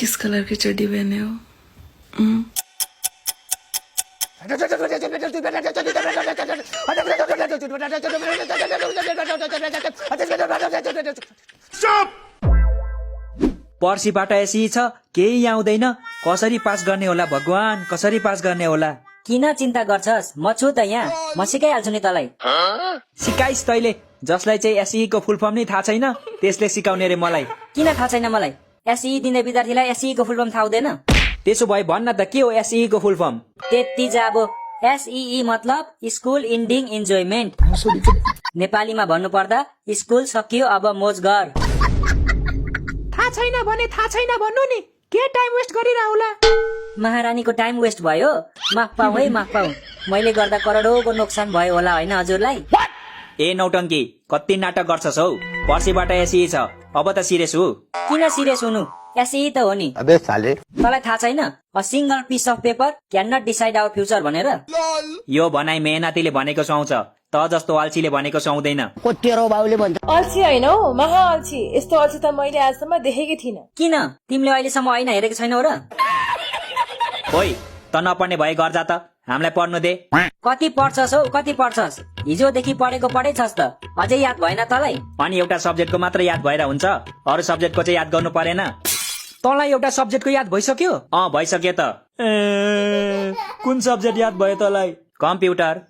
Kiss colour की चड्डी पहने हो? पर्सिबाट एसी छ केही आउँदैन कसरी पास गर्ने होला भगवान कसरी पास गर्ने होला किन चिन्ता गर्छस् म छु त यहाँ म सिकाइहाल्छु नि तलाई सिकाइस् तैले जसलाई चाहिँ एसई को फुल फर्म नै थाहा छैन त्यसले सिकाउने रे मलाई किन थाहा छैन मलाई एसई दिने विद्यार्थीलाई एसई को फुल फर्म थाहा हुँदैन त्यसो भए भन्न त के हो एसई को फुल फर्म त्यति जाबो एसई मतलब स्कुल इन्डिङ इन्जोयमेन्ट नेपालीमा भन्नु पर्दा स्कुल सकियो अब मोज गर थाहा छैन भने थाहा छैन भन्नु नि के टाइम वेस्ट गरिरहला महारानीको टाइम वेस्ट भयो माफ पाऊ है माफ पाऊ मैले गर्दा करोडौंको नोक्सान भयो होला होइन हजुरलाई ए नौटङ्की कति नाटक गर्छस् हौ पर्सिबाट एसई छ अब त सिरियस हो किन सिरियस हुनु एसई त हो नि अबे साले तलाई थाहा छैन a single piece of paper can not decide our future भनेर यो भनाइ मेहनतीले भनेको सुहाउँछ त जस्तो अल्छीले भनेको सुहाउँदैन कोटेरो बाउले भन्छ अल्छी होइन हौ महा अल्छी यस्तो अल्छी त मैले आजसम्म देखेकै थिइनँ किन तिमीले अहिलेसम्म ऐना हेरेको छैनौ र ओइ त नपढ्ने भए घर जा त हामीलाई पढ्नु दे कति पढ्छस् हौ कति पढ्छस् हिजोदेखि पढेको पढेछस् त अझै याद भएन तलाई अनि एउटा सब्जेक्टको मात्र याद भएर हुन्छ अरू सब्जेक्टको चाहिँ याद गर्नु परेन तँलाई एउटा सब्जेक्टको याद भइसक्यो भइसक्यो त कुन सब्जेक्ट याद भयो तँलाई कम्प्युटर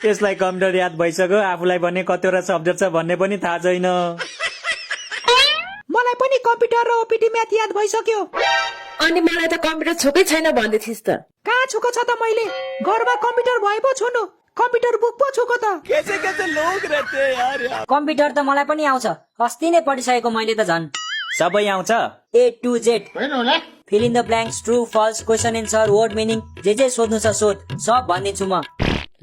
यसलाई कम्प्युटर याद भइसक्यो आफूलाई भने कतिवटा सब्जेक्ट छ भन्ने पनि थाहा छैन मलाई पनि कम्प्युटर र ओपिटी म्याथ याद भइसक्यो अनि मलाई त कम्प्युटर छोकै छैन भन्दै थिइस् त कहाँ छुको छ त मैले घरमा कम्प्युटर भए पो छुनु कम्प्युटर बुक पो छुको त कम्प्युटर त मलाई पनि आउँछ अस्ति नै पढिसकेको मैले त झन् सबै आउँछ A to Z fill in the blanks true false question answer word meaning जे सोध्नु छ सोध सब भनिदिन्छु म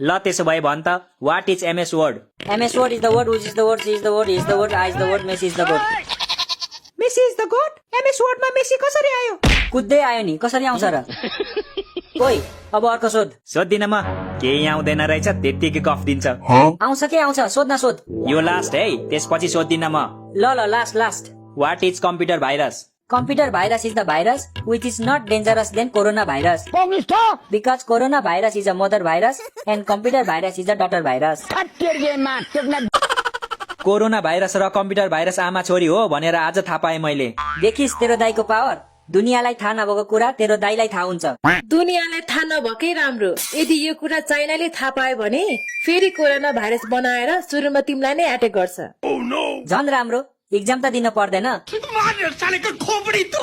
ल त्यसो भए भन् त what is MS Word MS Word is the word which is the word C is the word is the word I is the word Messi is the word Messi is the god MS वर्डमा Messi कसरी आयो कुद्दै आयो नि कसरी आउँछ र ओइ अब अर्को सोध सोध्दिन म केही आउँदैन रहेछ त्यत्तिकै गफ दिन्छ आउँछ के आउँछ सोध्न सोध यो लास्ट है त्यसपछि सोध्दिन म ल last what is computer virus Computer virus is the virus which is not dangerous than coronavirus. Because coronavirus is a mother virus and computer virus is a daughter virus. Corona virus र computer virus आमा छोरी हो भनेर आज थाहा पाएँ मैले देखिस् तेरो दाइको पावर दुनियाँलाई थाहा नभएको कुरा तेरो दाइलाई थाहा हुन्छ दुनियाँलाई थाहा नभएकै राम्रो यदि यो कुरा चाइनाले थाहा पायो भने फेरि कोरोना भाइरस बनाएर सुरुमा तिमीलाई नै एटेक गर्छ झन् राम्रो एक्जाम त दिन पर्दैन